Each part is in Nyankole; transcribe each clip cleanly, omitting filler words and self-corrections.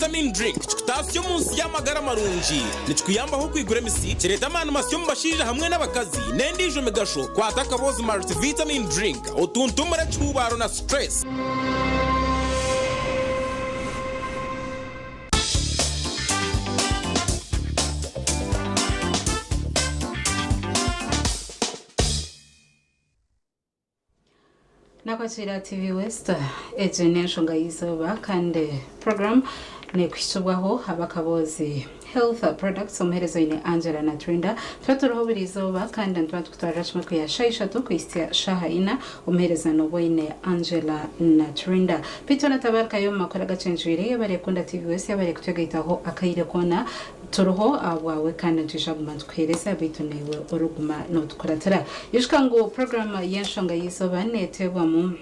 Multivitamin Drink kikutaasya omu nsi y'amagara marungi. Nikikuyambaho okwigura emisi, kireeta amaani masya omu bashaija hamwe n'abakazi, n'endiijo migasho. Kwata akaboozi Multivitamin Drink otuntumure ekihuubaaro na stress. Nakwakiira TV West, egi n'enshonga y'eizooba kandi program nekuhikibwaho abakaboozi Health Products omuheereza oine Angela Naturinda. Tuba turiho buri izooba kandi nituba nitukutwarira kimwe kwiha shaaha ishatu kuhitsya shaaha ina. Omuheereza nooba oine Angela Naturinda. Beitu natabarukayo omu makuru agakyenjwire yebare kukunda TV West yebare kutwegaitaho akaire koona. Turiho ahabwawe kandi nitwija kuguma nitukuheereza beitu naiwe orikuguma notukuratira. Ijuka ngu puroguraamu y'enshonga y'eizooba neeteebwamu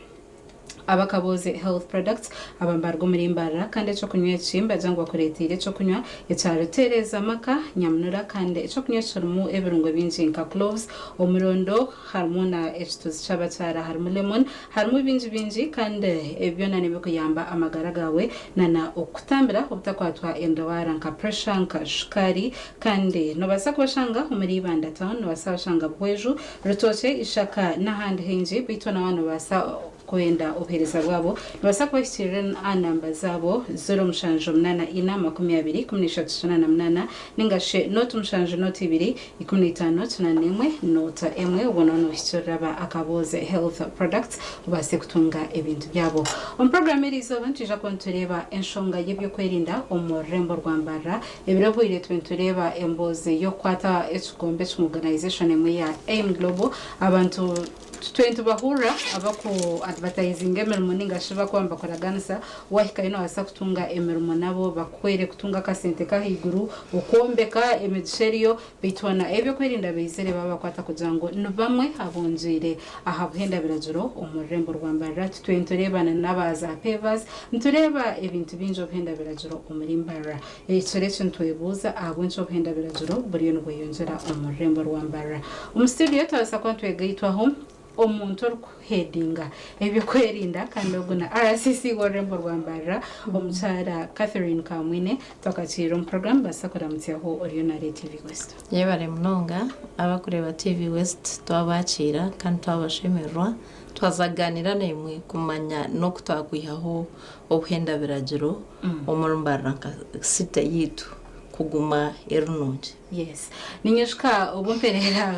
Abakabuuzi Health Products aba nibaruga omuri Mbarara kandi eky'okunywa eki nibagira ngu bakureeteire eky'okunywa ekya Ruteereza Amaka Nyamunura kandi eky'okunywa eki kirimu ebirungo bingi nka cloves, omurondo, harimu na ekituzi ky'abakyara harimu lemon, Harimu bingi bingi kandi ebi byona nibikuyamba amagara gaawe nana okukutambira obutakwatwa endwara nka pressure nka shukaari kandi nobaasa kubashanga omuri Ibanda town, nobaasa kubashanga Buhweju, Rutookye, Ishaka nahandi haingi beitu nawe nobaasa kwenda obuhereza bwabo nobaasa kubahikirira aha namba zaabo 0784 20 13 88 Ninga shi nooti mushanju nooti ibiri, 15 81 noota emwe obwo noba nohikirira ba Akabooze Health Products obaase kutunga ebintu byabo. Omu puroguraamu eri izooba nitwija kuba nitureeba enshonga y'ebyokwerinda omu rurembo rwa Mbarara. Ebiro ebihweire tube nitureeba emboozi y'okukwata ekigombe kimwe organization emwe ya AIM Global abantu Tutwire nitubahurira abaku advertisinga emirimo ninga shi bakuba nibakuraganisa wahikayo nobasa kutunga emirimo nabo bakuhwere kutunga akasente kahaiguru okwombeka emigisha eriyo beitu hoona ebyokwerinda baizire babakwata kugira ngu nibamwe abongyeire aha buhenda biragiro omu rurembo rwa Mbarara. Tutwire nitureeba na naba za pavers nitureeba ebintu bingi obuhenda biragiro omuri Mbarara. Ekiro eki nitwebuuza ahabw'enki obuhenda biragiro buriyo nibweyongyera omu rurembo rwa Mbarara. Omu situdiyo twabaasa kuba nitwegaitwaho omuntu orikuhedinga eby'okwerinda kandi ogu na RCC w'orurembo rwa Mbarara, omukyara Catherine Kamwine. Twakakiirira omu puroguraamu baasa kuramutsyaho oriyo naareeba TV West. Yebare munonga abakureeba TV West twabakiira kandi twabashemererwa twaza kuganira naimwe kumanya n'oku twakwihaho obuhenda biragiro omuri Mbarara nka city yaitu kuguma eri nungi. Yes. Ninyijuka obu mperera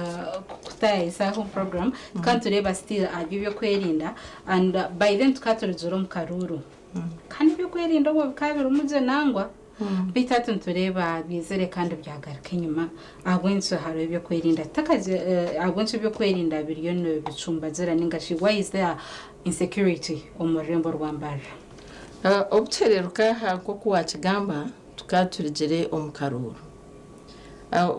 kutayayisa home program tukaba nitureeba still aha by'ebyokwerinda and by then tukaba turugire omu karuuru. Kandi ebyokwerinda obwo bikaba birimu gye nangwa beitu hati nitureeba byizire kandi byagaruka enyima ahabw'enki hariho ebyokwerinda ahabw'enki ebyokwerinda biriyo nibicumbagira ninga shi why is there insecurity omu rurembo rwa Mbarara? Obutuhereruka aha nk'oku waakigamba, tukaba turugire omu karuuru.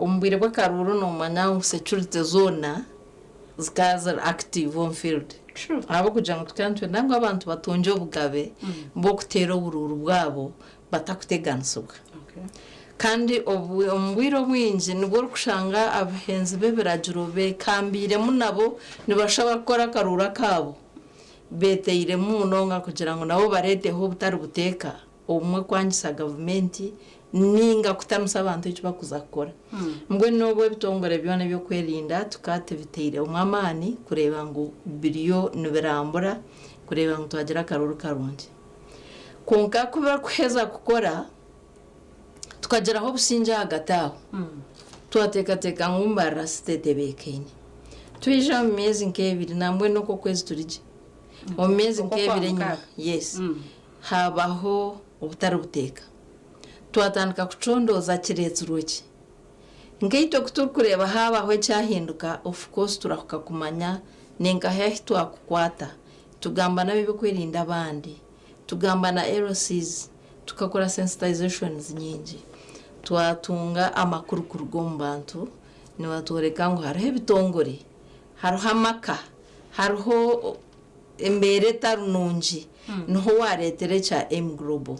Omu bwire bw'akaruuru noomanya ngu security zoona zikaba ziri active omu field. Ahabw'okugira ngu tukaba nitwenda ngu abantu batungye obugabe bw'okuteera oburuuru bwabo batakuteganisibwa. Kandi omu bwire obwingi nibwo orikushanga abahenzi b'ebiragiro beekambiiremu nabo nibashaba kukora akaruuru akaabo. Beeteiremu munonga kugira ngu nabo bareeteho obutari buteeka obumwe kwangisa gavumenti ninga kutamisa abantu eki bakuza kukora. Mbwenu n'obu ebitongore byona eby'okwerinda tukaba tubiteiremu amaani kureeba ngu biriyo nibirambura kureeba ngu twagira akaruuru karungi. Kwonka ku barikuheza kukora tukagiraho obusingye ahagati aho, twateekateeka ngu Mbarara City etebeekaine. Twija omu myezi nk'ebiri nambwenu okwo okwezi turi gye, omu myezi nk'ebiri enyima, yes, haabaho obutari buteeka. Twatandika kucondooza kireetsirwe ki. Nkaitwe ku turikureeba haabaho ekyahinduka, of course turahuka kumanya ninkahi ahu twakukwata. Tugamba n'ab'ebyokwerinda abandi, tugamba na LCs, tukakora sensitizations nyingi. Twatunga amakuru kuruga omu bantu nibatworeka ngu hariho ebitongore, hariho amaka, hariho embeera etari nungi, niho waareetera ekya Aim Global.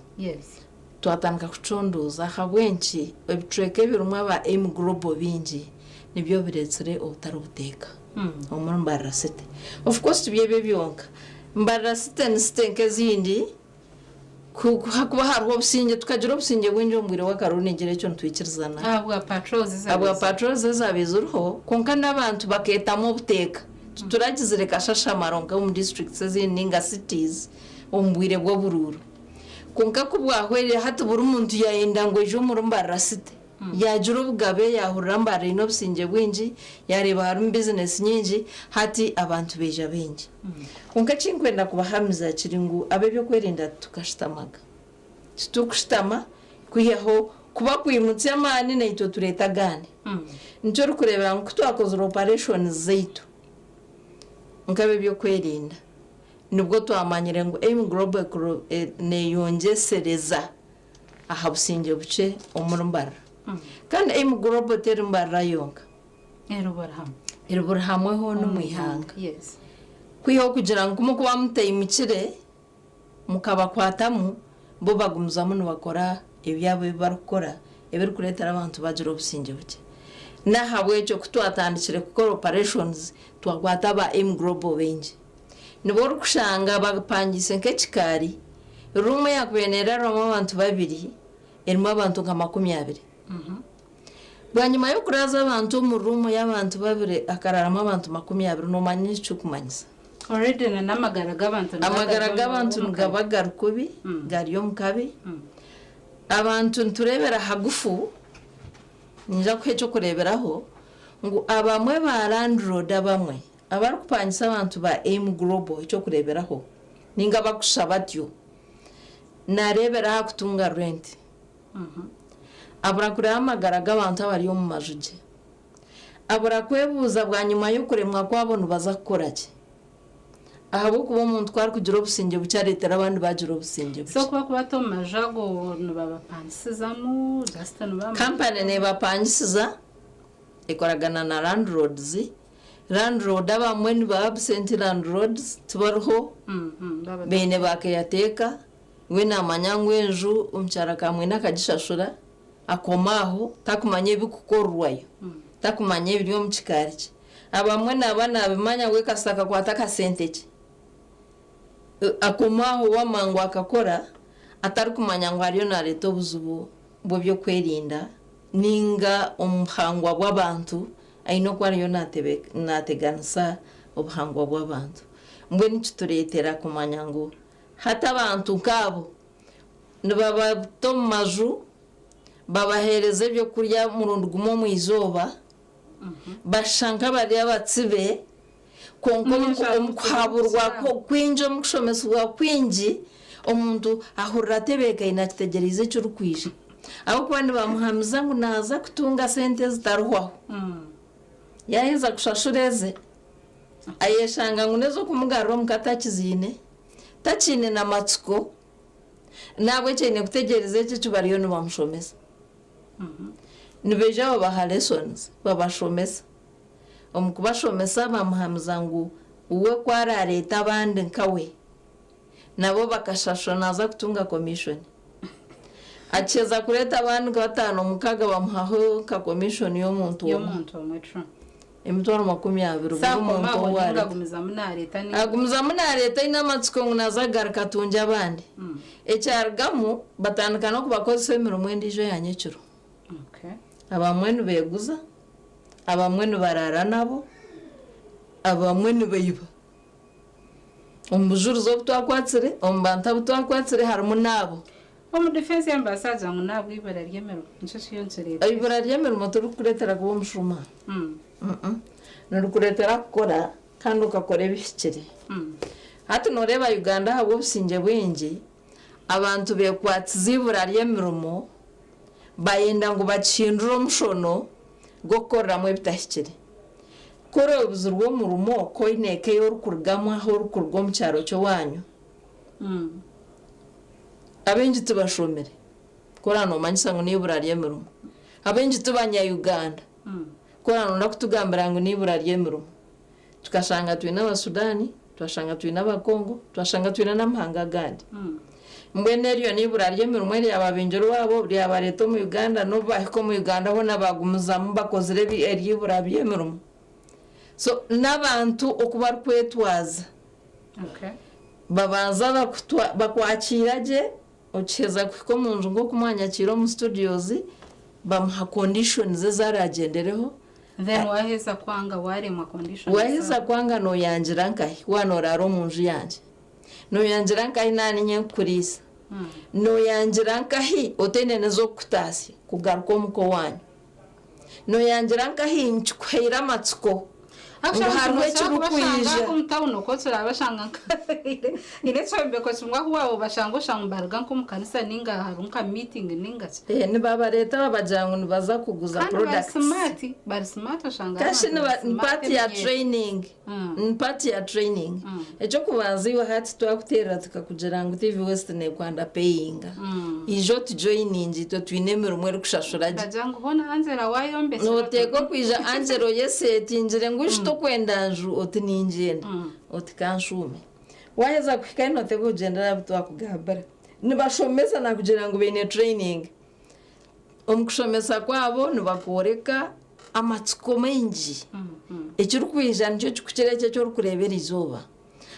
Twatandika kucondooza ahabw'enki ebicweka ebirimu aba Aim Global bingi nibyo bireetsire obutari buteeka omuri Mbarara City. Of course tibyo ebyo byonka, Mbarara City ni city nk'ezindi. Ku hakuba hariho obusingye, tukagira obusingye bwingi omu bwire bw'akaruuru ningira ekyo nitwikirizana. Ahabwa patrols Ahabwa ezabaire patrols ezabaire ziriho kwonka n'abantu bakeetamu obuteeka. Tituragizire kashashamaro nk'omu districts ezindi ninga cities omu bwire bw'oburuuru. Kwonka ku bwahweire hati buri muntu yayenda ngu aije omuri Mbarara City. Yaagira obugabe, yaahurira Mbarara eine obusingye bwingi, yaareeba harimu bizinesi nyingi, hati abantu baija baingi. Kwonka eki ndikwenda kubahamiza kiri ngu ab'eby'okwerinda titukashutamaga. Titukushutama kwihaho kuba kwimutsya amaani naitwe tureete agandi. Nikyo orikureebera ngu ku twakozire opareshoni zaitu nk'ab'eby'okwerinda, nibwo twamanyire ngu Aim Global neeyongyesereza aha busingye bukye omuri Mbarara. Kandi Aim Global teri Mbarara yonka. Eri buri hamwe. Eri buri hamwe hoona omu ihanga. Yes. Kwihaho kugira ngu ku mukuba mutaimukire mukabakwatamu, bo bagumizamu nibakora ebyabo ebi barikukora ebirikureetera abantu bagira obusingye bukye. N'ahabw'ekyo ku twatandikire kukora operations, twakwata aba Aim Global baingi. Nibo orikushanga bapangiise nk'ekikaari, ruumu eyaakubaire neeraarwamu abantu babiri erimu abantu nka 20. Bwanyima y'okuraaza abantu omu ruumu y'abantu babiri hakaraaramu abantu 20, noomanya eki kirikumanyisa? Already na n'amagara g'abantu nigaba Amagara gari omu g'abantu omu nigaba kabi. gari kubi, gari omu kabi. Abantu nitureebera hagufu, niinyija kuha eky'okureeberaho ngu abamwe ba landlord abamwe Abarikupangisa abantu ba Aim Global eky'okureeberaho ninga abakushusha batyo, naareebera aha kutunga renti. Abura kureeba amagara g'abantu abari omu maju gye. Abura kwebuuza bwanyima y'okuremwa kwabo nibaza kukora ki. Ahabw'okuba omuntu ku arikugira obusingye bukye areetera abandi baagira obusingye So bukye. ku barikubata omu maju ago nibabapangisizamu just nibaba Kampani neebapangisiza ekoragana na landlords. Landlord abamwe niba absent landlords tibariho baine ba caretaker we namanya ngu enju omukyara Kamwine akagishashura akoma aho takumanya ebikukorwayo takumanya ebiri omu kikaari kye abamwe naba nabimanya we kasita akakwata akasente kye akoma aho wama ngu akakora atarikumanya ngu ariyo nareeta obuzibu bw'ebyokwerinda ninga omu buhangwa bw'abantu Aine oku ariyo naateganisa obuhangwa bw'abantu. Mbwenu kitureetera kumanya ngu hati abantu nk'abo nibabata omu maju, babaheereza eby'okurya murundi gumwe omu izooba, bashusha nk'abari abatsibe, kwonka omu kuhaburwa kwingi, omu kushomesibwa kwingi, omuntu ahurira atebeekaine akitegyereize ekirikwija. Ahabw'okuba nibamuhamiza ngu naaza kutunga sente ezitarihwaho. Yaaheza kushashura eze, ayeshanga ngu n'ez'okumugarura omuka takiziine, takiine na matsiko, n'ahabw'ekyo aine kutegyereza ekyo eki bariyo nibamushomesa. Nibaija babaha lessons, babashomesa. Omu kubashomesa bamuhamiza ngu we ku araareete abandi nkawe, nabo bakashashura naaza kutunga commission. Akiheza kureeta abandi nka bataano mukaga bamuhaho nka commission y'omuntu omwe. Y'omuntu omwe true. Emitwaro 20 So buri muntu akoma aho ou ninga areeta. agumizamu naareeta ninga. Agumizamu naareeta aine amatsiko ngu naaza kugaruka atungye abandi. Ekyarugamu batandika n'okubakozesa emirimo endiijo eya nyekiro. Okay. Abamwe nibeeguza, abamwe nibaraara nabo, abamwe nibaiba. Omu bujurizi obu twakwatsire, omu bantu abu twakwatsire harimu n'abo. Omu defense yambaasa agira ngu nahabwa eibura ry'emirimo nikyo kiriyo nikireeta Eibura ry'emirimo tirikukureetera kuba omushuma. Nirikureetera kukora kandi okakora ebihikire. Hati nooreeba Uganda ahabw'obusingye bwingi, abantu beekwatsize eibura ry'emirimo bayenda ngu bakihindure omushono gw'okukoreramu ebitahikire. Ku orabuzirwe omurimo, ku oine eka ei orikurugamu ahu orikuruga omu kyaro ky'owaanyu, abaingi tibashomire, ku oraba noomanyisa ngu n'eibura ry'emirimo. Abaingi ti banya-Uganda, ku oraba nooyenda kutugambira ngu n'eibura ry'emirimo. Tukashanga twine Abasudaani, twashanga twine Abakongo, twashanga twine n'amahanga agandi. Mbwenu eryo n'eibura ry'emirimo eryababingire owaabo ryabareeta omu Uganda n'obu baahika omu Uganda hoona baagumizamu bakozire eryo ibura ry'emirimo. So n'abantu oku barikwetwaza, babanza bakwakiira gye. Okiheza kuhika omu nju nk'oku mwanyakiire omu studios, bamuha conditions ezi araagyendereho. Then waaheza kwanga waaremwa conditions Waaheza kwanga nooyangira nkahi waaba nooraara omu nju yangye? Nooyangira nkahi naaba niinye nkukuriisa? Nooyangira nkahi otaine n'ez'okukutaasya kugaruka omuka owaanyu? Nooyangira nkahi nkikuhaire amatsiko ngu Actually hariho nosobola kubashanga ekirikwija? omu tawuni okwo turabashanga nka haine ekyombeko kimwe ahu waaba obashanga oshanga nibaruga nk'omu kanisa ninga hariho nka meeting ninga ki. Eh, nibabareeta babagira ngu nibaza kuguza Kandi bari products. smart, bari smart oshanga ari Kashi abantu bari ni smart part ya emyenda. training. Ni part ya training. Ekyokubanza iwe hati twakuteerera tukakugira ngu TV West nekwanda payinga. Ija otujoyininge itwe twine emirimo erikushashura gye. Bagira ngu hoona Angela wayombekire. Noteekwa kwija Angela oyesetingire ngu ishi tokwenda nju oti ningyenda. Oti kanshuume. Waaheza kuhikayo nooteekwa kugyendera aha bi twakugambira. Nibashomesa nakugira ngu baine training. Omu kushomesa kwabo nibakworeka amatsiko maingi. Ekirikwija nikyo kikukira ekyo eki orikureeba eriizooba.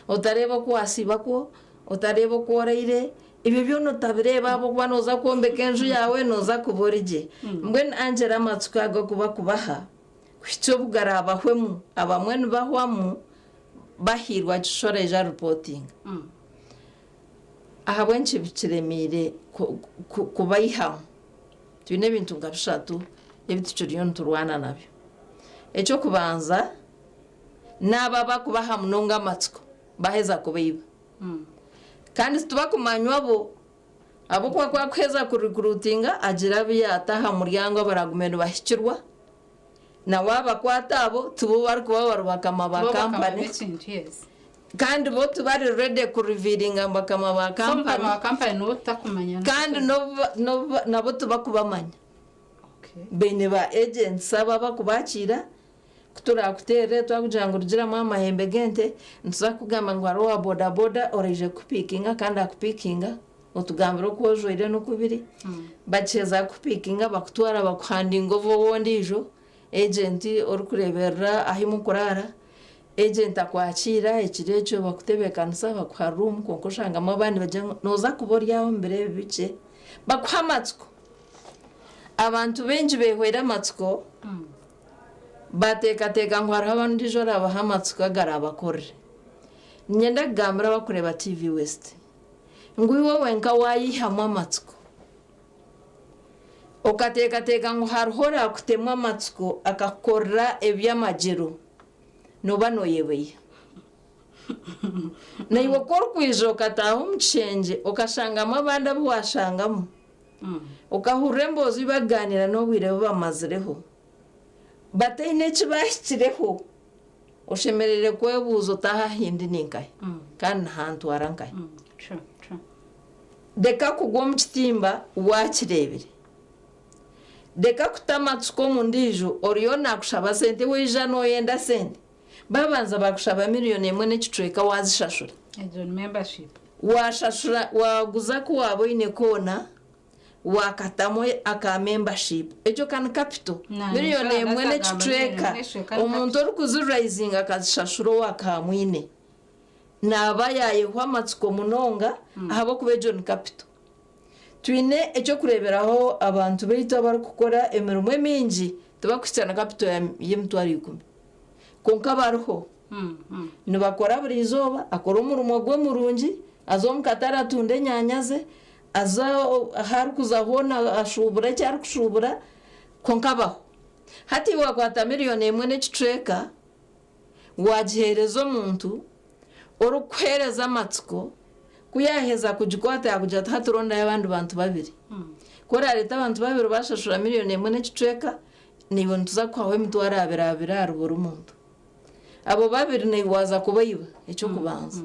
Otareeba oku waasiibakwo, otareeba oku oraire, ebyo byona otabireeba ahabw'okuba nooza kwombeka enju yaawe, nooza kuba ori gye. Mbwenu Angela amatsiko ago oku bakubaha kuhitsya obu garaabahwemu, abamwe nibahwamu bahiirwa kishusha oraija ripootinga. Ahabw'enki bikiremeire kubaihamu? Twine ebintu nka bishatu ebi tukiriyo niturwana nabyo. Eky'okubanza, n'abo abarikubaha munonga amatsiko baheza kubaiba. Kandi titubakumanywa bo, ahabw'okuba ku arikuheza kurikuruutinga agira abu yaata aha muryango abaragume nibahikirwa, nawe abakwata abo tibo barikuba bari bakama ba Bo bakama kampani. b'ekintu yes. Kandi bo tibari ready ku revealinga ngu bakama ba So mukama kampani wa kampani niwe otakumanya kandi n'obu nabo tibakubamanya. Okay. Baine ba agents abo abakubakiira ku turakuteerere twakugira ngu rugiramu amahembe g'ente nituza kukugamba ngu hariho owa boda boda oraije kukupiikinga kandi akupiikinga otugambire oku ojwaire n'oku biri. Bakiheza kukupiikinga bakutwara bakuhandinga ova ow'ondiijo agent orikureeberera ahu mukuraara. Agent akwakiira ekiro ekyo bakutebeekanisa bakuha room kwonka oshangamu abandi bagira ngu nooza kuba ori aho omu biro ebi bikye. Bakuha amatsiko. Abantu baingi beehweire amatsiko bateekateeka ngu hariho ondiijo oraabaha amatsiko agaraabakorere. Niinyenda kugambira abarikureeba TV West ngu iwe wenka waayihamu amatsiko okateekateeka ngu hariho oraakutemu amatsiko akakukorera eby'amagyero, nooba nooyebeiha. Naiwe ku orikwija okataaha omu kishengye okashangamu abandi abu waashangamu, okahurira emboozi ei barikugaaniira n'obwire bu bamazireho, bataine eki baahikireho, oshemereire kwebuuza oti aha ahu ndi ni nkahi kandi nihantwara nkahi? Reka kugwa omu kitimba waakireebire. Reka kuta amatsiko omu ndiijo oriyo naakushaba sente waija nooyenda sente. Baabanza baakushaba miriyoni emwe n'ekicweka waazishashura. Egyo ni membership. Waashashura waaguza aku waaba oine koona waakatamu aka membership. Egyo ka ni capital. Na Miriyoni nikyo emwe ndazagamba n'ekicweka miriyoni emwe n'ekicweka ni omuntu capital. orikuziraizinga akazishashura owaakamwine naaba yaayehwa amatsiko munonga ahabw'okuba egyo ni capital. Twine eky'okureeberaho abantu baitu abarikukora emirimo emingi tibarikuhitsya na kapito y'emitwaro ikumi. Kwonka bariho. Nibakora buri izooba, akora omurimo gwe murungi, aza omu katare atunda enyaanya ze, aza ahu arikuza hoona ashuubura eki arikushuubura, kwonka abaho. Hati iwe waakwata miriyoni emwe n'ekicweka, Waagiheereza omuntu orikukuheereza amatsiko, ku yaaheza kugikwata yaakugira ati hati rondayo abandi bantu babiri. Ku oraareete abantu babiri baashashura miriyoni emwe n'ekicweka, naiwe nituza kukuhaho emitwaro abiri abiri ahari buri muntu. Abo babiri naiwe waaza kubaiba, eky'okubanza.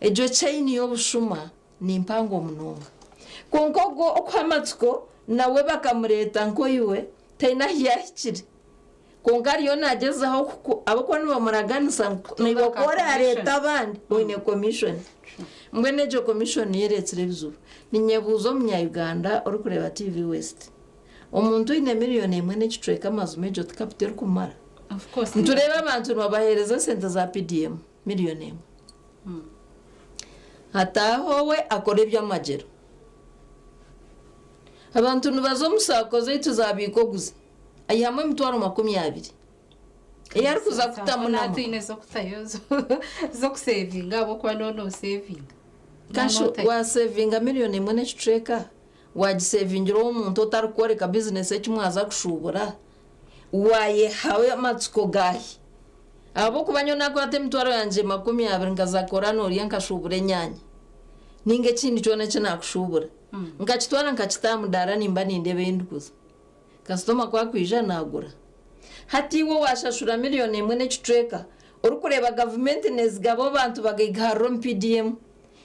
Egyo chain y'obushuma ni mpango munonga. Kwonka ogwo okuha amatsiko nawe bakamureeta nk'oiwe, taine ahu yaahikire. Kwonka ariyo nagyezaho kuku ahabw'okuba nibamuraganisa ngu Kutunga naiwe ku ka orareeta commission. abandi oine commission. Mbwenu egyo commission niyo ereetsire ebizibu. Ninyebuuza omunya-Uganda orikureeba TV West, omuntu oine miriyoni emwe n'ekicweka amazima egyo ti capital erikumara? Of course. Nitureeba abantu nibabaheereza esente za PDM miriyoni emwe. Ataahe owe akore eby'amagyero. Abantu nibaza omu saako zaitu zabiika oguze aihamu emitwaro 20 ei arikuza kutamu Naaba nama. twine ez'okutayo z'okusevinga ahabw'okuba nooba noosevinga. Kashi wasevinga 1.1 million wagisevingira omuntu otarikworeka bizinesi eki mwaza kushuubura wayehaho amatsiko gaahi ahabw'okuba nyowe nakwata emitwaro yangye 20 nkaza kukora noorya nkashuubura enyanya ninga ekindi kyona eki naakushuubura nkakitwara nkakita aha mudaara nimba nindeeba ei ndikuza kasitoma ku akwija naagura hati iwe waashashura 1.1 million orikureeba gavumenti neezigaba abantu bagaigaharira omu PDM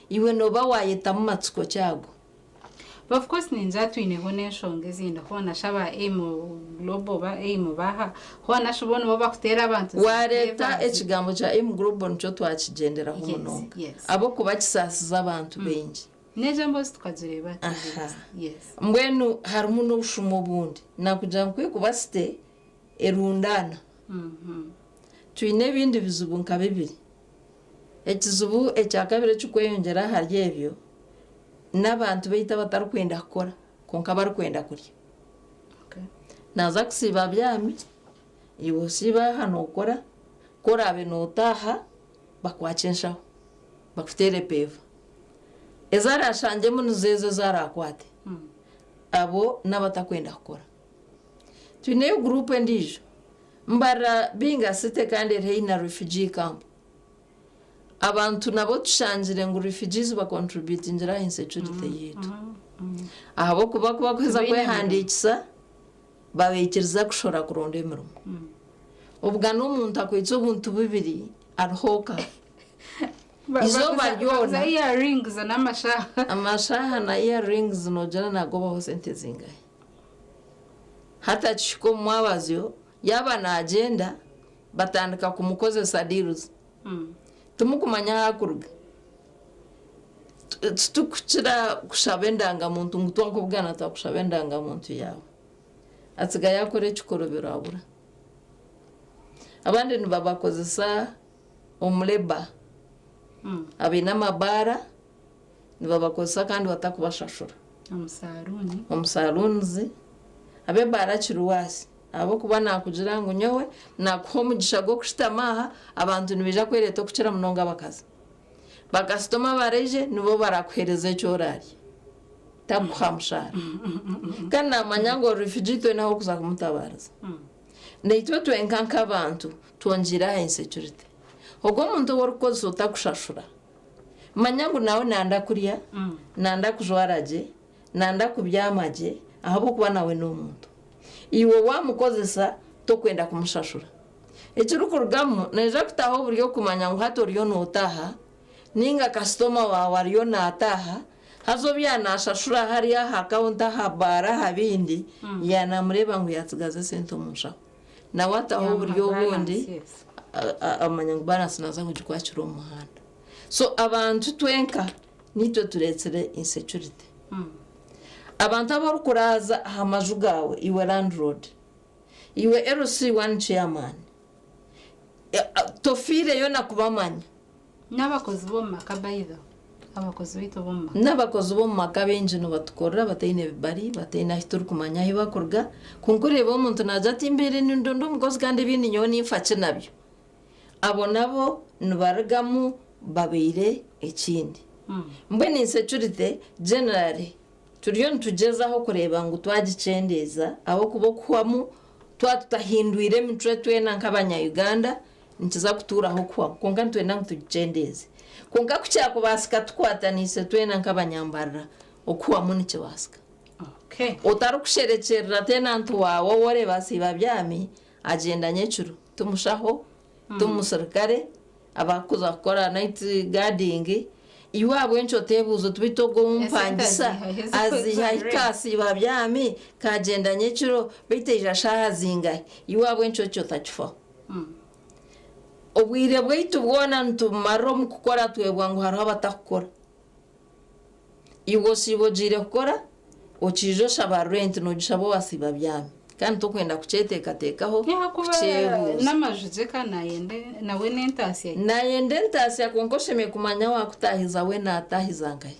iwe nooba waayetamu matsiko kyago. But of course ningira twineho n'enshonga ezindi hoona shi aba AIM Global ba AIM baha hoona shi bo nibo bakuteera abantu Waareeta za ekigambo kya AIM Global nikyo twakigyenderaho munonga ahabw'okuba kisaasize abantu baingi. N'egyo emboozi tukagireeba Aha. Yes. Mbwenu harimu n'obushuma obundi nakugira ngu kwekuba site erundaana. Twine ebindi bizibu nka bibiri. Ekizibu ekyakabiri ekirikweyongyera ahari ebyo n'abantu baitu abatarikwenda kukora kwonka barikwenda kurya. Naaza kusiiba abyami, iwe osiibe aha nookora, ku oraabe nootaaha bakwakye enshaho, bakuteere peeva. Ezi araashangyemu nizo ezo ezi araakwate. Abo n'abatakwenda kukora. Twineyo guruupu endiijo, Mbarara Binga City kandi eri haihi na refugee camp. Abantu nabo tushangire ngu refugees bacontributingire aha insecurity yaitu. Ahabw'okuba ku bakuheza Tibaine mirimo. kwehandiikisa babaikiriza kushora kuronda emirimo. Obugane omuntu akwaitse obuntu bubiri ariho ka. Izooba ryona. Bakuza earrings n'amashaaha. Amashaaha na earrings noogira naagobaho sente zingahi? Hati akihika omu mwabazyo yaaba naagyenda batandika kumukozesa deals. Timukumanya ahu arikuruga. Titukukira kushaba endangamuntu ngu twakubugana twakushaba endangamuntu yaawe. Atsigayo akora ekikorobero abura. Abandi nibabakozesa omu labour. Abaine amabaara nibabakozesa kandi batakubashashura. Omu saruuni. Omu saluuns ab'ebaara kiri worse ahabw'okuba naakugira ngu nyowe naakuha omugisha gw'okushutama aha abantu nibaija kwereeta okukira munonga abakazi. Bakasitoma abaraije nibo barakuheereza eki oraarye. Takuha mushaara. Kandi naamanya ngu ori refugee toine ah'okuza kumutabaariza. Naitwe twenka nk'abantu twongyeire aha insecurity. Ogwo omuntu ou orikukozesa otakushashura, manya ngu nawe nanda kurya, nanda kujwara gye, nanda kubyama gye ahabw'okuba nawe n'omuntu. Iwe waamukozesa tokwenda kumushashura. Ekirikurugamu naija kutaho oburyo kumanya ngu hati oriyo nootaaha ninga kasitoma waawe ariyo naataaha haza obu yaanaashashura hariya aha counter aha baara aha bindi yaanamureeba ngu yaatsigaza esente omu nshaho. Nawe ataho oburyo obundi amanya ngu balance naaza kugikwakira omu muhanda. So abantu twenka niitwe tureetsire insecurity. Abantu abu orikuraaza aha maju gaawe iwe landlord, iwe LC1 chairman, tofiireyo na kubamanya. N'abakozi b'omu maka by the abakozi baitu b'omu maka. N'abakozi b'omu maka baingi nibatukorera bataine bibari, bataine ahu turikumanya ahu barikuruga. Kwonka oreeba omuntu naagira ati mbaire nindonda omukozi kandi ebindi nyowe ninfa ki nabyo. Abo nabo nibarugamu babaire ekindi. Mbwenu insecurity generally turiyo nitugyezaho kureeba ngu twagikyendeeza ahabw'okuba okuhwamu twaba tutahindwire emicwe twena nk'abanya-Uganda nikiza kutuuraho okuhwamu kwonka nitwenda ngu tugikyendeeze. Kwonka ku kyakubaasika tukwataniise twena nk'abanyambarira okuhwamu nikibaasika. Otarikusherekyerera tenanti waawe ou oreeba asiiba abyami agyenda nyekiro timushaho, timusirikare abarikuza kukora night guarding iwe ahabw'enki oteebuuza oti beitu ogwo ou mpangisa aziiha hi kaasiiba abyami kagyenda nyekiro beitu aija shaaha zingahi iwe ahabw'enki ekyo otakifaho. Obwire bwaitu bwona nitubumarira omu kukora twebwa ngu hariho abatakukora. Iwe osiiba ogiire kukora okiija oshaba rent noogishaba owasiiba abyami kandi tokwenda kukyeteekateekaho Ahakuba kukyebuuza. n'amaju gye ka nayenda nawe n'entaasya ye. Nayenda entaasya kwonka oshemereire kumanya owaakutaahiza we naataahiza nkahi.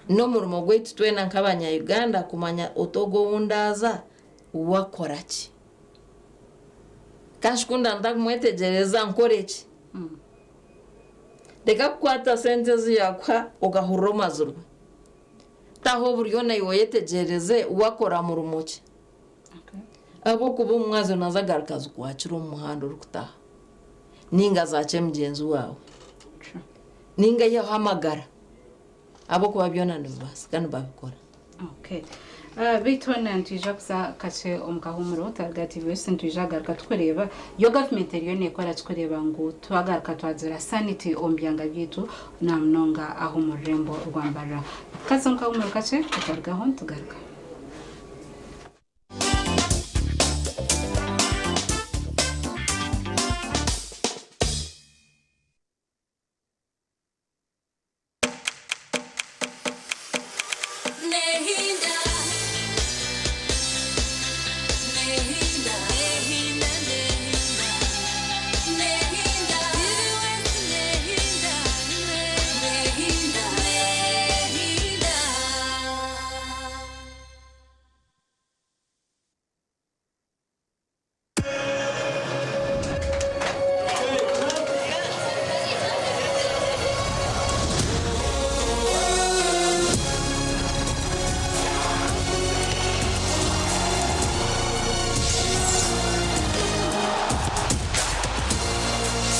N'omurimo gwaitu twena nk'abanya-Uganda kumanya oti ogu ou ndaaza we akora ki? Kashi ku ndantakumwetegyereza nkore ki? Reka kukwata sente ezi yaakuha okahurira omazirwe. Taho oburyo naiwe oyetegyereze we akora murimo ki. Ahabw'okuba omu mwazyo naaza agaruka azikwakire omu muhanda orikutaha nainga azaakye mugyenzi waawe nainga aiheho amagara ahabw'okuba byona nibibaasika nibabikora. Okay. Beitu hoona nitwija kuza kakye omu kahuumuro twaruga TVS nitwija kugaruka tukureeba yo gavumenti eriyo neekora ki kureeba ngu twagaruka twagira sanity omu byanga byaitu na munonga aha omu rurembo rwa Mbarara. Tukaza omu kahuumuro kakye tukarugaho nitugaruka.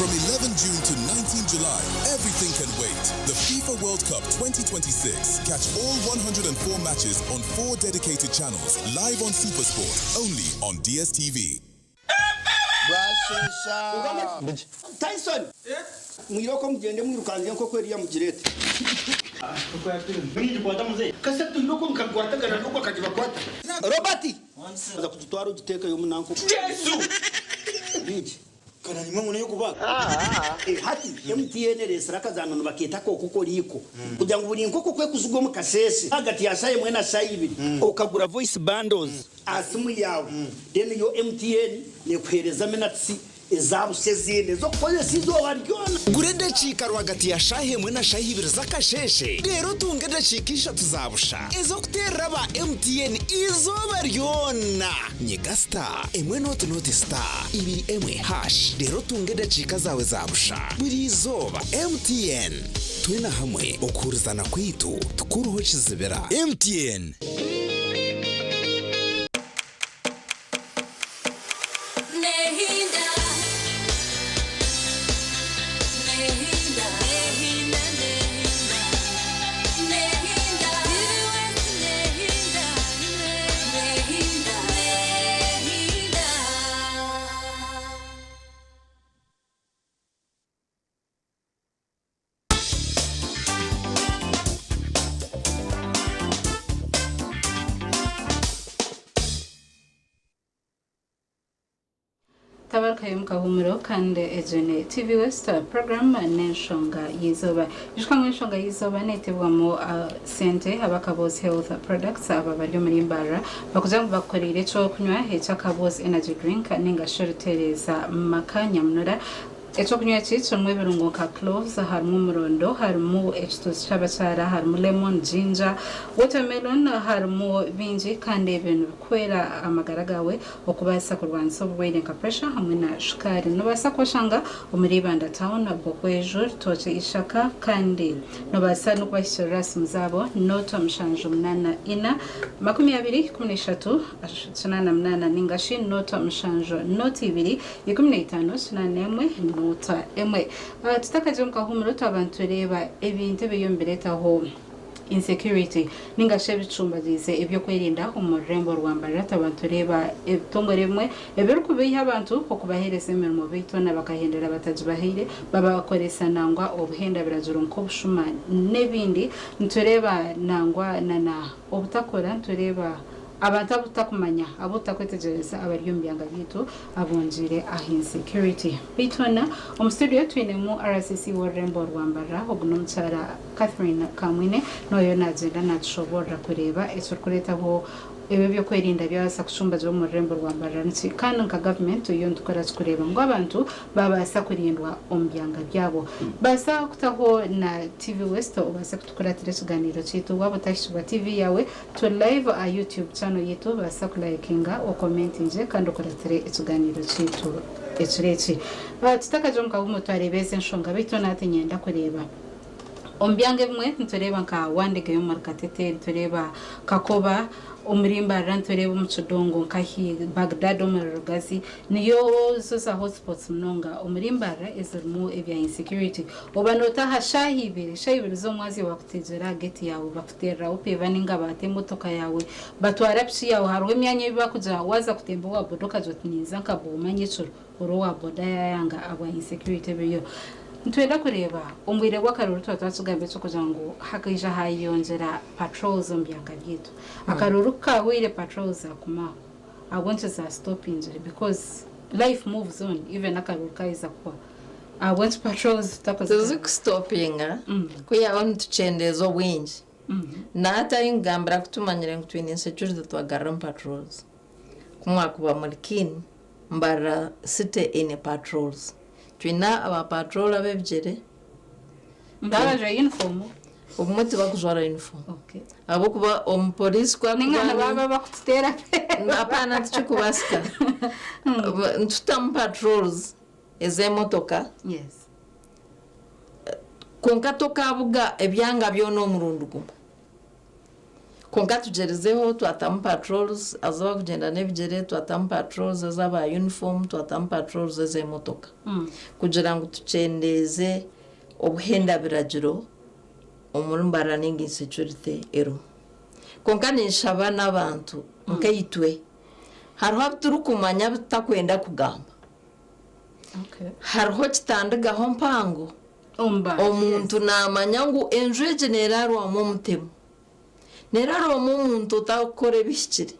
From 11 June to 19 July, everything can wait. The FIFA World Cup 2026. Catch all 104 matches on four dedicated channels, live on Supersport, only on DSTV. Bwashesha Tyson, mwiroko mugende mwirukange enkoko eriya mugirete. Kase twiroko mukakwatagana noko akagibakwata. Robert, aza kugitwara ogitekeyo omunanko. Yesu! Bigi. Kana nimwe ngo nayo Eh, hati MTN resera akazano nibakeeta akokoko riiko kugira ngu buri nkoko kwekuzigwa omu kasese hagati ya shaaha emwe na shaaha ibiri okagura voice bundles aha simu yaawe, then yo MTN nekuheereza minutes eza busha ezindi ez'okukozesa eizooba ryona. Gura edakiika rwagati ya shaaha emwe na shaaha ibiri z'akasheeshe, reero otunge edakiika ishatu za busha ez'okuteerera aba MTN eizooba ryona. Nyiga star emwe nooti nooti star ibiri emwe hash, reero otunge edakiika zaawe za busha buri izooba. MTN, twena hamwe okuhurizana kwaitu tikuruho kizibira. MTN. Tabarukayo omu kahuumuro kandi egyo ni TV West program n'enshonga y'eizooba. Ijuka ngu enshonga y'eizooba neetebwamu sente aba Kabozi Health Products aba bari omuri Mbarara bakugira ngu bakukoreire eky'okunywa ekya Kabozi Energy Drink ninga shi orutereeza maka nyamunura. Eky'okunywa eki kirimu ebirungo nka cloves, harimu omurondo, harimu ekituuzi ky'abakyara, harimu lemon, ginger, watermelon, harimu bingi kandi ebyo nibikuhwera amagara gaawe okubaasa kurwanisa oburwaire nka pressure hamwe na shukaari. Nobaasa kubashanga omuri Ibanda town, Bwokweju, Rutookye Ishaka kandi nobaasa n'okubahikirira aha simu zaabo noto 784 20 13 88 ningashi noto 7 noto 2 15 81 0 1. Tutakagiire omu kahuumuro twaba nitureeba ebintu ebiriyo nibireetaho insecurity ninga shi ebicumbagiize eby'okwerinda omu rurembo rwa Mbarara. Twaba nitureeba ebitongore ebimwe ebirikubeiha abantu okubaheereza emirimo beitu hoona bakahendera batagibahaire babakoresa nangwa obuhenda biragiro nk'obushuma n'ebindi. Nitureeba nangwa nana obutakora, nitureeba abantu abu tutakumanya, abu tutakwetegyereza abari omu byanga byaitu abongyeire aha insecurity. Beitu hoona omu studio twinemu RCC w'orurembo rwa Mbarara, ogu n'omukyara Catherine Kamwine, n'oyo nagyenda natushoboorora kureeba ekirikureetaho Ebi ebyokwerinda byabaasa kucumbagira omu rurembo rwa Mbarara niki kandi nka gavumenti turiyo nitukora ki kureeba ngu abantu babaasa kurindwa omu byanga byabo. Baasa kutaho na TV West obaase kutukuratira ekiganiiro kyaitu waaba otahikirwa TV yaawe turi live aha YouTube channel yaitu baasa kulayikinga okomentingye kandi okuratire ekiganiiro kyaitu ekiro eki. Tutakagira omu kahuumuro twareeba ezi enshonga beitu nahati niinyenda kureeba Omu byanga ebimwe nitureeba nka Wandegeya omuri Katete, nitureeba Kakoba omuri Mbarara, nitureeba omu Kidongo nkahi, Baghdad omuri Rugazi, niyo zo za hotspots munonga omuri Mbarara ezirimu ebya insecurity. Oba nootaaha shaaha ibiri, shaaha ibiri z'omwazyo bakutegyera aha gate yaawe bakuteereraho peeva ninga baata emotoka yaawe batwara piki yaawe. Hariho emyanya ei bakugira waaza kutemba owa boda okagira oti ninza nka Booma nyekiro. Ori owa boda yayanga ahabwa insecurity ebiriyo. Nitwenda kureeba omu bwire bw'akaruuru tuba twakigamba eky'okugira ngu hakaija hayongyera patrols omu byanga byaitu. Akaruuru kukahweire patrols zagumaho ahabw'enki za stopingire because life moves on even akaruuru kaheza kuhwa ahabw'enki patrols tutakuzigarura. Tizikusitopinga kwihaho nitukyendeeza obwingi. Nahati ahu nkugambira ku tumanyire ngu twine insecurity twagaruramu patrols. Ku mwakuba muri keen Mbarara city eine patrols. Twine aba patrol ab'ebigyere. Babajwaire uniform? Obumwe tibakujwara uniform. Ahabw'okuba omupoliisi ku Ninga arikuba nibaba bakututeera Apaana tikikubaasika. Nitutamu patrols ez'emotoka. Yes. Kwonka tokabuga ebyanga byona omurundi gumwe. Kwonka tugyerizeho twatamu patrols azabakugyenda n'ebigyere, twatamu patrols ez'aba uniform, twatamu patrols ez'emotoka kugira ngu tukyendeeze obuhenda biragiro omuri Mbarara ninga insecurity erimu. Kwonka ninshaba n'abantu nkaitwe hariho abu turikumanya abu tutakwenda kugamba. Hariho kitandigaho mpango Omuntu naamanya ngu enju egi neeraarwamu omutemu, neeraarwamu omuntu otarikukora ebihikire,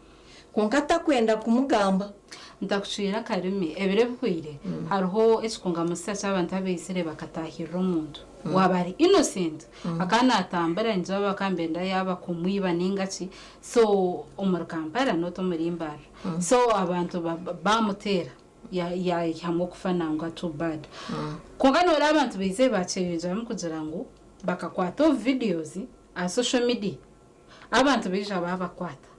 kwonka atakwenda kumugamba. Ntakucwire akarimi, ebiro ebihweire hariho ekikunga musisa ky'abantu abaizire bakataahirira omuntu waaba ari innocent akaba naatambura ningira bakaba nibenda yaaba kumwiba ninga ki so omuri Kampala not omuri Mbarara so abantu baamuteera. Yaihamu okufa nangwa too bad. Kwonka noreeba abantu baizire bakyeyongyeramu kugira ngu bakakwata obu videos aha social media abantu baija babakwata.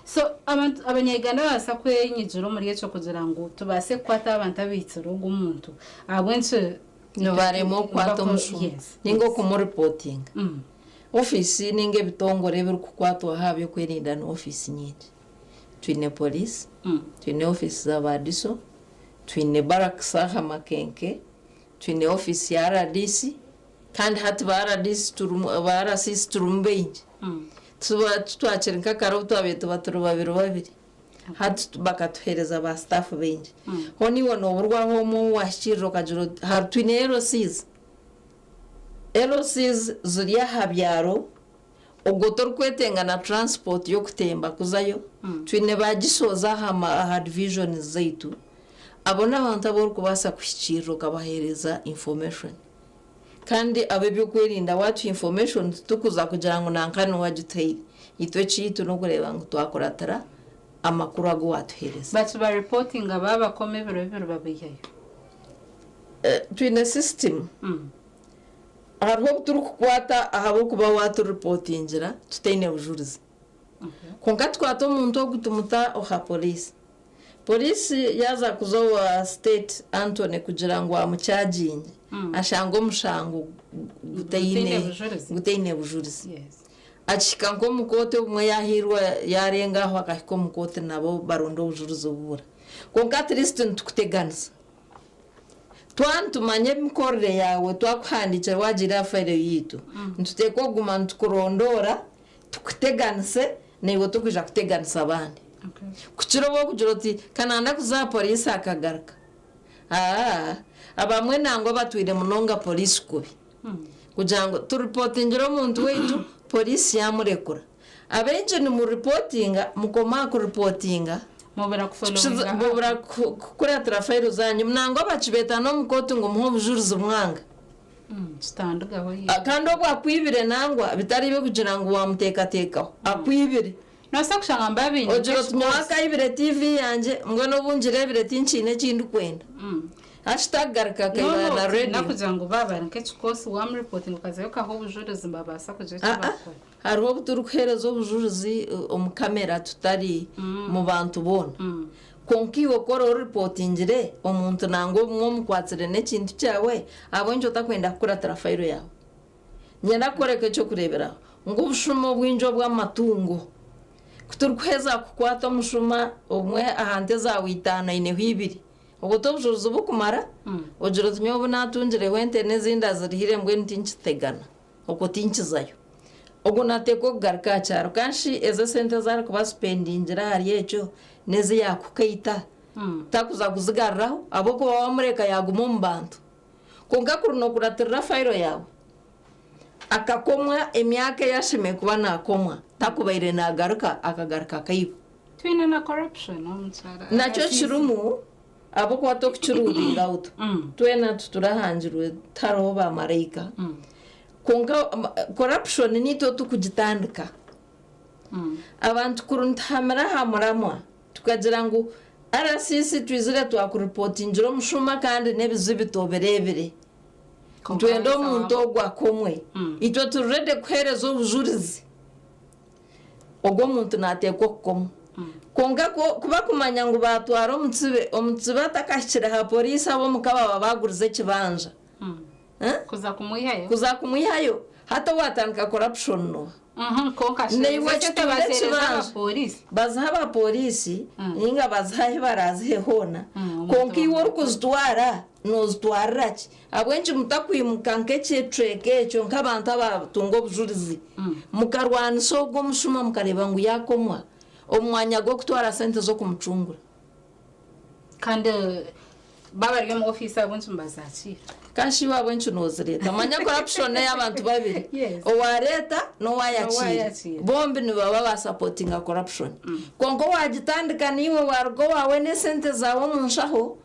So abantu abanya Uganda babaasa kwenyigira omuri ekyo kugira ngu tubaase kukwata abantu abaitsire ogu omuntu ahabw'enki Nibaremwa okukwata omushuma ninga okumuripotinga. Ofiisi ninga ebitongore ebirikukwatwaho aha by'okwerinda ni ofiisi nyingi. Twine police, twine ofiisi za ba DISO, twine barracks aha Makenke, twine ofiisi ya rdc kandi hati ba rdc turimu ba RCC turimu baingi. Tuba titwakiri nka kare obu twabaire tuba turi babiri babiri. Hati bakatuheereza ba staff baingi. Hoona iwe nooburwaho omwe ou wahikiirira okagira oti hariho twine LCs. LCs ziri aha byaro. Ogwo torikwetenga na transport y'okutemba kuzayo. Twine ba GISOs aha aha divisions zaitu. Abo n'abantu abu orikubaasa kuhikiirira okabaheereza information. Kandi ab'eby'okwerinda waatuha information titukuza kugira ngu nanka niwe agituhaire. Itwe ekyaitu n'okureeba ngu twakuratira amakuru agu waatuheereza. Bakiba reportinga baabakoma ebiro bibiri babaihayo. Twine system. Hariho obu turikukwata ahabw'okuba waaturipotingira tutaine bujurizi. Kwonka tukwata omuntu ogu tumuta oha poriisi. Poriisi yaaza kuza owa State Antony kugira ngu amukyagingye, ashanga omushango gutaine bujurizi. Akihika nk'omu kooti obumwe yaahiirwa yaarenga aho akahika omu kooti nabo baronda obujurizi bubura. Kwonka at least nitukuteganisa. Twaba nitumanya emikorere yaawe, twakuhandiikira waagiire aha fayiro yaitu, nituteekwa kuguma nitukurondoora, tukuteganise, naiwe orikwija kuteganisa abandi. Kukira obu orikugira oti, ka nanda kuza aha poriisi akagaruka. Aa, abamwe nangwa batwire munonga poriisi kubi. Kugira ngu turipotingire omuntu waitu, poriisi yaamurekura. Abaingi nimuripotinga, mukoma aha kuripotinga, Mubura kufollowinga up. Mubura kukuratira fayiro zanyu. Nangwa bakibeeta n'omu kooti ngu muhe obujurizi mwanga. Kitandigaho ye. Kandi obwo akwibire nangwa bitari ebyokugira ngu wamuteekateekaho, akwibire. Noobaasa kushanga ngu baaba baine Ogira oti nyowe nk'ekikoosi. akaibire TV yangye mbwenu obu ngireebire tinkiine eki ndikwenda. Hati takugaruka akaiba na Nooba radio. kugira ngu baaba bari nk'ekikoosi waamuripotinga okazayo okaha obujurizi nibabaasa kugira eki Aa, baakora. hariho obu turikuheereza obujurizi omu kamera tutari mu bantu boona. Kwonka iwe ku oraba oripotingire omuntu nangwa obumwe omukwatsire n'ekintu kyawe, ahabw'enki otakwenda kukuratira fayiro yaawe? Niinyenda kukworeka eky'okureeberaho ngu obushuma obwingi obw'amatungo, ku turikuheeza kukwata omushuma obumwe aha nte zaawe itaano aineho ibiri, obwo t'obujurizi burikumara? Ogira oti nyowe obu naatungireho ente n'ezindi azirihire mbwenu tinkitegana, okwo tinkizayo. Ogwo naateekwa kugaruka aha kyaro. Kandi shi ezo esente ezi arikuba asipendingire ahari ekyo n'ezi yaakukaita, takuza kuzigaruraho ahabw'okuba waamureka yaaguma omu bantu. Kwonka kuri nookuratirira fayiro yaawe, akakomwa emyaka ei ashemereire kuba naakomwa, takubaire naagaruka akagaruka akaiba. Twine na corruption omu kyaro. Nakyo kirimu ahabw'okuba tokukiruuringa out. Twena titurahangirwe tihariho baamaraika. Kwonka corruption niitwe turikugitandika. Abantu kuri nituhamira aha muramwa tukagira ngu RCC twizire twakuripotingira omushuma kandi n'ebizibu tobireebire. Nitwenda omuntu ogwo akomwe. Itwe turi ready kuheereza obujurizi ogwo omuntu naateekwa okukomwa. Kwonka ku bakumanya ngu baatwara omutsibe, omutsibe atakahikire aha poriisi ab'omuka baba baagurize ekibanja. Kuza kumwihayo. Kuza kumwihayo. Hati owaatandika corruption n'oha? Kwonka shi Naiwe ezo sente kitunda baziheereza ekibanja. abapooriisi? Baziha abapooriisi ninga baziha ahu baraazihe hoona. Omuntu Kwonka iwe wamwe. orikuzitwara noozitwarira ki? Ahabw'enki mutakwimuka nk'ekicweka ekyo nk'abantu abaatunga obujurizi mukarwanisa ogwo omushuma mukareeba ngu yaakomwa omu mwanya gw'okutwara sente z'okumucungura? Kandi baaba bari omu ofiisi ahabw'enki nibazakiira? Kandi iwe ahabw'enki noozireeta? Manya corruption n'ey'abantu babiri. Yes. Owaareeta n'owaayakiira. N'owaayakiira. Bombi nibaba baasapotinga corruption. Kwonka owaagitandika niiwe waaruga owaawe n'esente zaawe omu nshaho,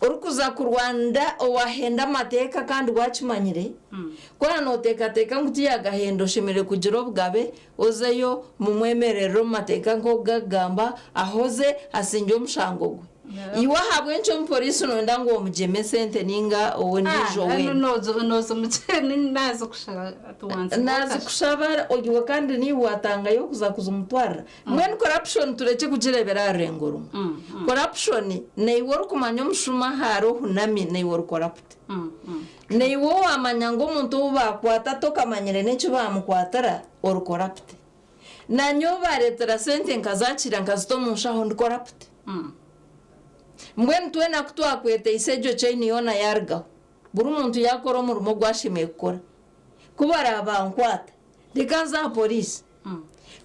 orikuza kurwanira owaahenda amateeka kandi waakimanyire. Ku oraba nooteekateeka ngu tiyaagahenda oshemereire kugira obugabe, Ozeyo mumwemererere omu mateeka nk'oku garikugamba, ahoze, asingye omushango gwe. Iwe ahabw'enki omuporiisi noyenda ngu omugyeme esente ninga ondiijo weena? Naazikushaba iwe kandi niiwe waatangayo kuza kuzimutwarira. Mbwenu corruption turekye kugireebera aha rurengo rumwe. Corruption naiwe orikumanya omushuma ahu ari ohunami naiwe ori corrupt. Naiwe waamanya ngu omuntu ou baakwata tokamanyire n'eki baamukwatira, ori corrupt. Naanye obu baareetera sente nkazakiira nkazita omu nshaho ndi corrupt. Mbwenu twena ku twakweteisa egyo chain yoona yaarugaho, buri muntu yaakora omurimo ogu ashemereire kukora. Ku baraabankwata, reka nze aha poriisi.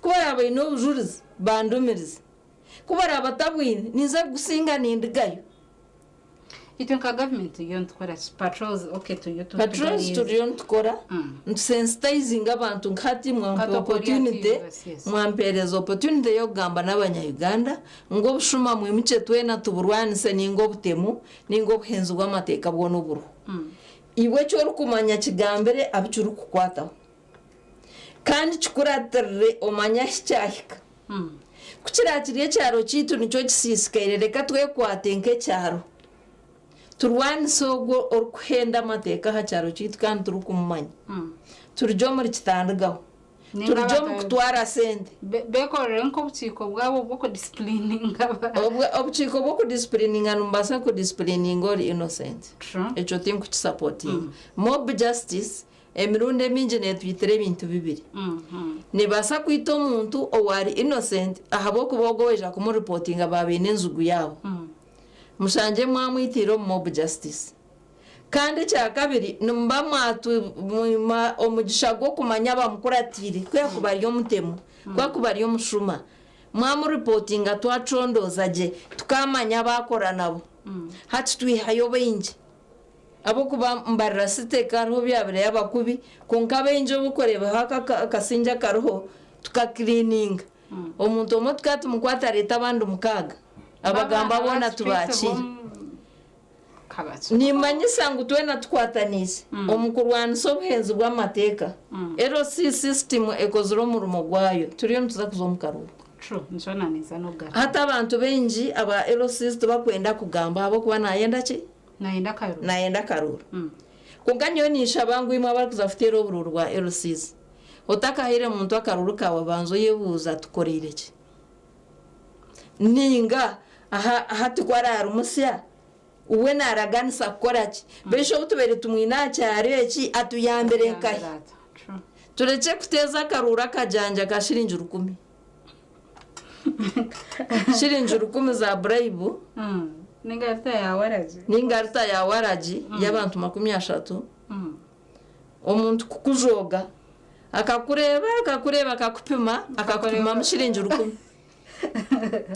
Ku baraabe baine obujurizi, bandumirize. Ku baraabe batabwine, ninza kugusinga nindigayo. Itwe nka gavumenti turiyo nitukora ki? Patrols okay turiyo tu- Patrols tugariize. turiyo nitukora nitusensitizinga abantu nka hati mwampa Kati okori opportunity ati, yes, yes. mwampereza opportunity y'okugamba n'abanya-Uganda ngu obushuma mwimukye twena tuburwanise ninga obutemu ninga obuhenzi bw'amateeka bwona oburiho. Iwe eki orikumanya kigambire abu kirikukwataho kandi kikuratirire omanye ahi kyahika. Ku kiraakiri ekyaro kyaitu nikyo kisiisikaire, reka twekwate nk'ekyaro, turwanise ogwo orikuhenda amateeka aha kyaro kyaitu kandi turikumumanya. Turugye omuri kitandigaho, turugye omu kutwara sente. Beekorere nk'obukiiko bwabo bw'okudisipurininga abantu. Obukiiko bw'okudisipurininga nimubaasa kudisipurininga ori innocent. Ekyo tinkukisapotinga. Mob justice Emirundi emingi neetwitira ebintu bibiri. Neebaasa kwita omuntu owaari innocent ahabw'okuba ogwo owaija kumuripotinga baaba baine enjugu yaabo. Mushangye mwamwitiire omu mob justice. Kandi ekyakabiri nimuba mwatwima omugisha gw'okumanya abamukuratiire ku yaakuba ari omutemu, ku yaakuba ari omushuma. Mwamuripotinga twacondooza gye tukaamanya abu akora nabo. Hati twihayo baingi. Ahabw'okuba mbarira site kariho byabire yaba kubi kwonka abaingi obu orikureebaho aka akasingye akariho tukakiriininga. Omuntu omwe tukaba tumukwata areeta abandi mukaaga abagamba boona tubaakire. Nimmanyisa ngu twena tukwataniise omu kurwanisa obuhenzi bw'amateeka. LC system ekozire omurimo gwayo turiyo nituza kuza omu karuuru. True, nikyo naaniiza n'okugaruka. Hati abantu baingi aba LCs tibakwenda kugamba ahabw'okuba nayenda ki? Nayenda akaruuru. Nayenda akaruuru. Kwonka nyowe ninshaba ngu imwe abarikuza kuteera oburuuru bwa LCs, otakahaire muntu akaruuru kaawe banza oyebuuze atukoreire ki? Ninga aha hati ku araari musya, we naaraganisa kukora ki? Beitu obu tubaire tumwine aha kyaro eki atuyambire nkahi? Turekye kuteeza akaruuru akajanja ka shiringi rukumi. Shiringi rukumi za buraibu. Ninga rita ya waragi. Ninga rita ya waragi y'abantu 30. Omuntu kukujooga akakureeba akakureeba akakupima akakupimamu shiringi 1000.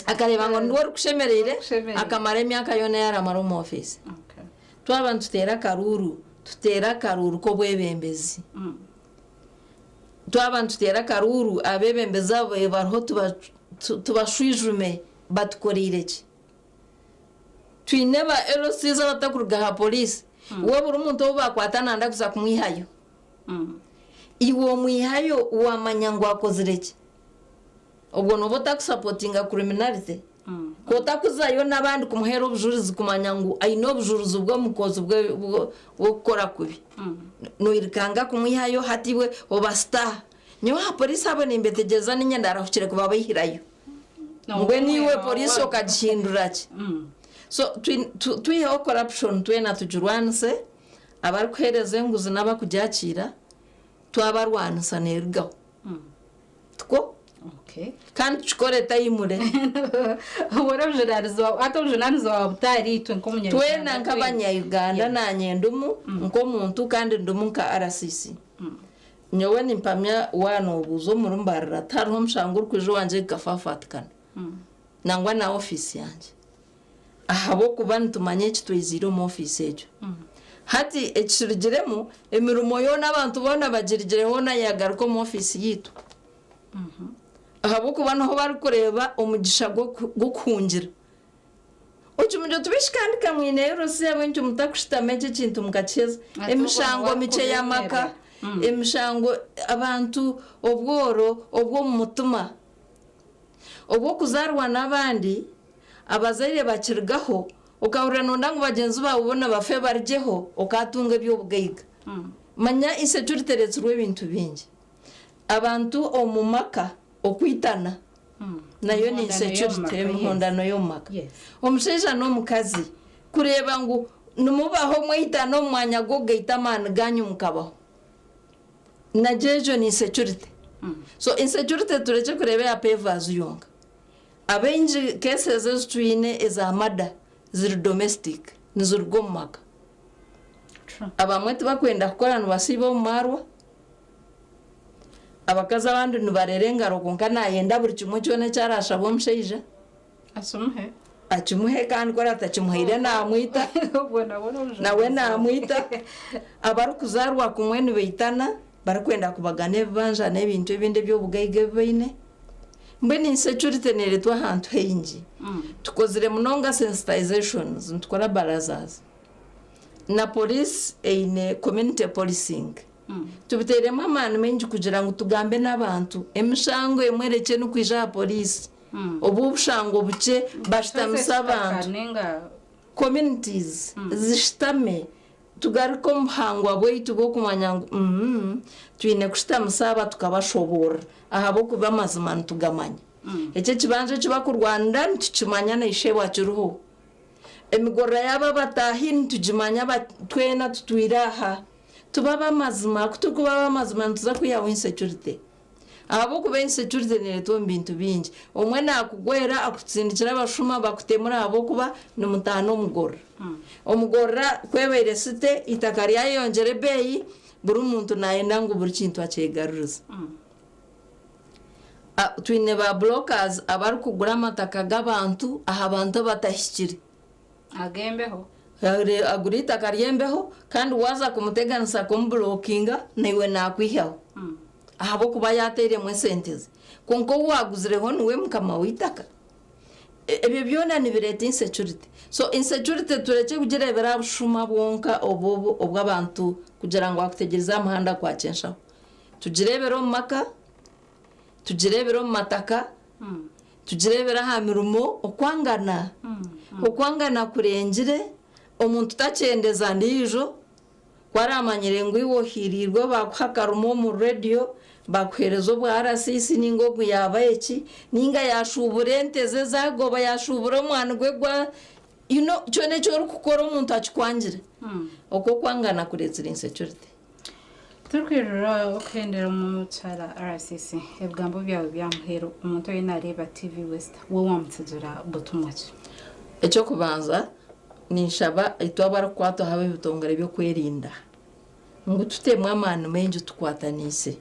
Akareeba ngu niiwe orikushemereire akamara emyaka yoona ei aramara omu ofiisi. Twaba nituteera akaruuru, tuteere akaruuru k'obwebembezi. Twaba nituteera akaruuru, abeebembezi abo bariho tubashwijume batukoreire ki. Twine ba LCs abatakuruga aha poriisi, we buri muntu ou baakwata nanda kuza kumwihayo. Iwe omwihayo waamanya ngu akozire ki? Obwo nooba otakusapotinga criminality? Ku otakuzayo n'abandi kumuheera obujurizi kumanya ngu aine obujurizi bw'omukozi bw'okukora kubi, noirukanga kumwihayo hati iwe oba star. Nyowe aha poriisi abo nimbetegyereza niinye ndarahukire kubabaihirayo. Mbwenu iwe poriisi okagihindura ki? So twiheho corruption twena tugirwanise, abarikuheereza enguzi n'abakugyakiira twabarwanisa neerugaho. Tikwo? Okay. Kandi tukikore tayimure. Obwo obujunanizibwa hati obujunanizibwa bwa butari itwe nk'omunya Twena nk'abanya-Uganda naanye ndimu nk'omuntu kandi ndimu nka RCC. Nyowe nimpamya waanoobuuza omuri Mbarara tihariho omushango orikwija owangye gukafaafaatikana. Nangwa na ofiisi yangye. Ahabw'okuba nitumanya eki tweiziire omu ofiisi egyo. Hati ekirugiremu, emirimo yoona abantu boona bagirigire hoona yaagaruka omu ofiisi yaitu. Ahabw'okuba niho barikureeba omugisha gw'okuhungira. Okimugye oti bishi kandi ka mwineyo rusi ahabw'enki mutakushutama eki ekintu mukakiheza? Emishango mikye y'amaka, emishango abantu obworo obw'omu mutima. Obw'okuzaarwa n'abandi, abazaire bakirugaho, okahurira noyenda ngu bagyenzi baawe boona bafe barugyeho okaatunga eby'obugaiga. Manya insecurity ereetsirwe ebintu bingi. Abantu omu maka okwitana nayo ni insecurity, emihondano y'omu maka. Omushaija n'omukazi kureeba ngu nimubaho mwaitana omu mwanya gw'okugaita amaani gaanyu mukabaho. Nagyo egyo ni insecurity. So insecurity turekye kureeba eya pavers yonka. Abaingi cases ezi twine eza murder ziri domestic, niziruga omu maka. Abamwe tibakwenda kukora nibasiiba omu marwa, abakazi abandi nibareera engaro kwonka nayenda buri kimwe kyona eki arashabwe omushaija. Akimuhe. Akimuhe kandi ku aratakimuhaire naamwita. Obwo nabwo n'obujunanizibwa. Nawe naamwita. Abarikuzaarwa kumwe nibaitana barikwenda kubagana ebibanja n'ebintu ebindi eby'obugaiga ebi baine. Mbwenu insecurity neereetwa ahantu haingi. Tukozire munonga sensitizations, nitukora barazas. Na police eine community policing. Tubiteiremu amaani maingi kugira ngu tugambe n'abantu. Emishango emwe erekye n'okwija aha police. Obu obushango bukye bashutamise abantu. Communities zishutame tugaruke omu buhangwa bwaitu bw'okumanya ngu umm twine kushutamisa aba tukabashoboorora ahabw'okuba amazima nitugamanya. Eki ekibanja eki bakurwanira nitukimanya na ishebo akiriho. Emigorora yaabo abataahi nitugimanya twena tutwire aha. Tube ab'amazima, ku turikuba ab'amazima nituza kwihaho insecurity. Ahabw'okuba insecurity neeretwa omu bintu bingi. Omwe naakugwera akutsindikire abashuma bakutemure ahabw'okuba nimutaana omugorora. Omugorora ku ebaire city, eitaka ryayeyongyera ebeeyi, buri muntu naayenda ngu buri kintu akyegarurize. Twine ba brokers abarikugura amataka g'abantu aha bantu abatahikire. Ag'embeho. Agura eitaka ry'embeho kandi waaza kumuteganisa kumuburokinga naiwe naakwihaho ahabw'okuba yaateiremu esente ze. Kwonka ou waaguzireho niwe mukama w'eitaka. Ebyo byona nibireeta insecurity. So insecurity turekye kugireebera aha bushuma bwonka obu obw'abantu kugira ngu akutegyereze aha muhanda akwakye enshaho. Tugireebere omu maka, tugireebere omu mataka. Tugireebere aha mirimo okwangana. Okwangana kurengire, omuntu takyendeza ndiijo, ku araamanyire ngu iwe ohiiriirwe baakuha akarimo omu rediyo, baakuheereza obwa RCC nainga ogu yaaba eki, nainga yaashuubura ente ze zaagoba, yaashuubura omwani gwe gwa you know kyona eki orikukora omuntu akikwangire. Okwo okwangana kureetsire insecurity. Turikwirira okuhendera omukyara RCC, ebigambo byawe bya muheru omuntu oriyo nareeba TV West we wamutsigira butumwa ki? Eky'okubanza ninshaba itwe abarikukwatwaho ab'ebitongore by'okwerinda ngu tutemu amaani maingi tukwataniise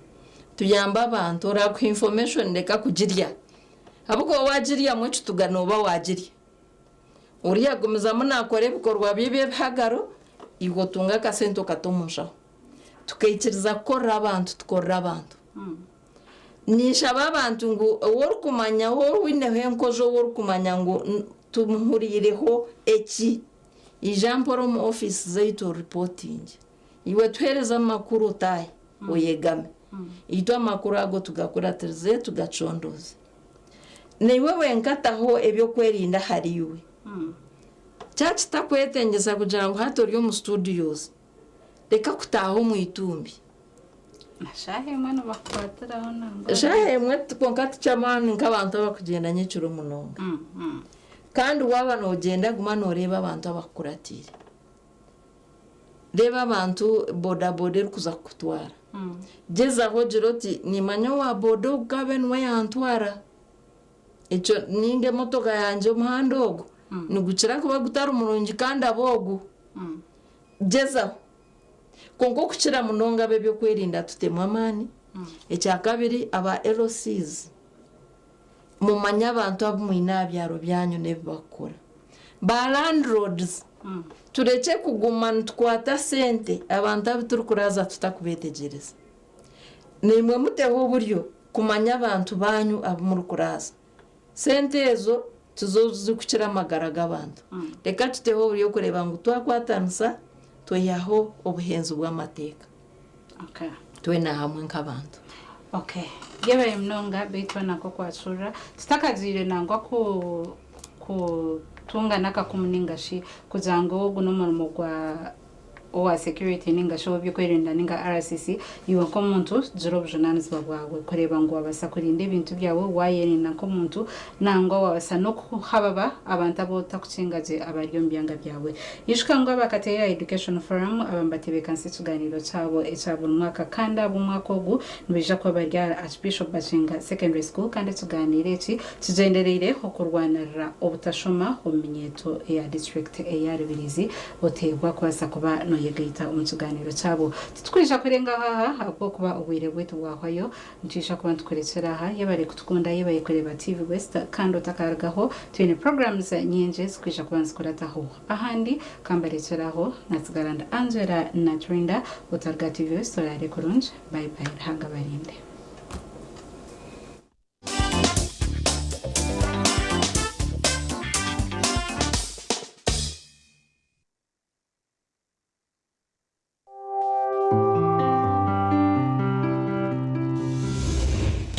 tuyambe abantu, orakuha information reka kugirya ahabw'okuba wagiryamu ekituga nooba wagirya. Oriya agumizamu naakora ebikorwa bye eby'ebihagaro, iwe otunga akasente okata omu nshaho. Tukaikiriza kukorera abantu, tukorere abantu. Ninshaba abantu ngu ou orikumanya, ou oineho enkojo ou orikumanya ngu tumuhuriireho eki, ija mpora omu ofiisi zaitu oripotinge. Iwe tuheereze amakuru otaahe, oyegame. Itwe amakuru ago tugakuratirize, tugacondooze. Naiwe wenka taho eby'okwerinda ahariiwe. Kyaba kitakwetengyesa kugira ngu hati ori omu studios, reka kutaaha omu itumbi. Shaaha emwe nibakukwatiraho nangwa. Shaaha emwe kwonka ti ky'amaani nk'abantu abarikugyenda nyekiro munonga. Kandi waaba noogyenda guma nooreeba abantu abakukuratiire. Reeba abantu bodaboda erikuza kukutwara. Gyezaho ogire oti nimanya owa boda ogu ku abe niwe yantwara. Ekyo ninga emotoka yangye omuhanda ogu nigukira kuba gutari murungi kandi abe ogu. Gyezaho. Kwonka okukira munonga ab'ebyokwerinda tutemu amaani. Ekyakabiri aba LCs mumanye abantu abu mwine aha byaro byanyu n'ebi barikukora. Ba landlords turekye kuguma nitukwata sente abantu abu turikuraaza tutakubetegyereza. Naimwe muteho oburyo kumanya abantu banyu abu murikuraaza. Sente ezo tizo zirikukira amagara g'abantu. Reka tuteho oburyo kureeba ngu twakwatanisa tweihaho obuhenzi bw'amateeka. Twena hamwe nk'abantu. Okay. Yebare munonga beitu hoona nk'okwacurira tutakagiire nangwa ku kutunga n'akakumu ninga shi kugira ngu ogu n'omurimo gwa owa security ninga shi ow'ebyokwerinda ninga RCC iwe nk'omuntu gira obujunanizibwa bwawe kureeba ngu wabaasa kurinda ebintu byawe wayerinda nk'omuntu nangwa wabaasa n'okuhababa abantu abu otakukinga gye abari omu byanga byawe. Ijuka ngu aba Kateera Education Forum aba nibatebeekanisa ekigaaniiro kyabo ekya buri mwaka kandi ab'omwaka ogu nibaija kuba bari aha Archbishop Bakyenga Secondary School kandi ekigaaniiro eki kigyendereire okurwanirira obutashoma omu minyeeto eya disiturikiti eya Rubirizi oteebwa kubaasa kuba nooyegaita omu kigaaniiro kyabo. Titurikwija kurengaho aha ahabw'okuba obwire bwaitu bwahwayo. Nitwija kuba nitukurekyera aha. Yebare kutukunda, yebare kureeba TV West kandi otakarugaho twine programs nyingi ezirikwija kuba nizikurataho. Ahandi kambarekyere aho, natsigara ndi Angela Naturinda, otaruga TV West oraare kurungi. Bye bye. Ruhanga abarinde.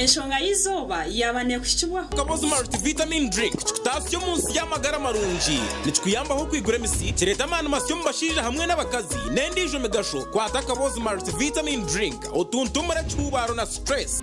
Enshonga y'eizooba yaaba neekuhikibwaho. Kabozi Multivitamin Drink kikutaasya omu nsi y'amagara marungi. Nikikuyambaho okwigura emisi, kireeta amaani masya omu bashaija hamwe n'abakazi, n'endiijo migasho. Kwata Kabozi Multivitamin Drink otuntumure ekihuubaaro na stress.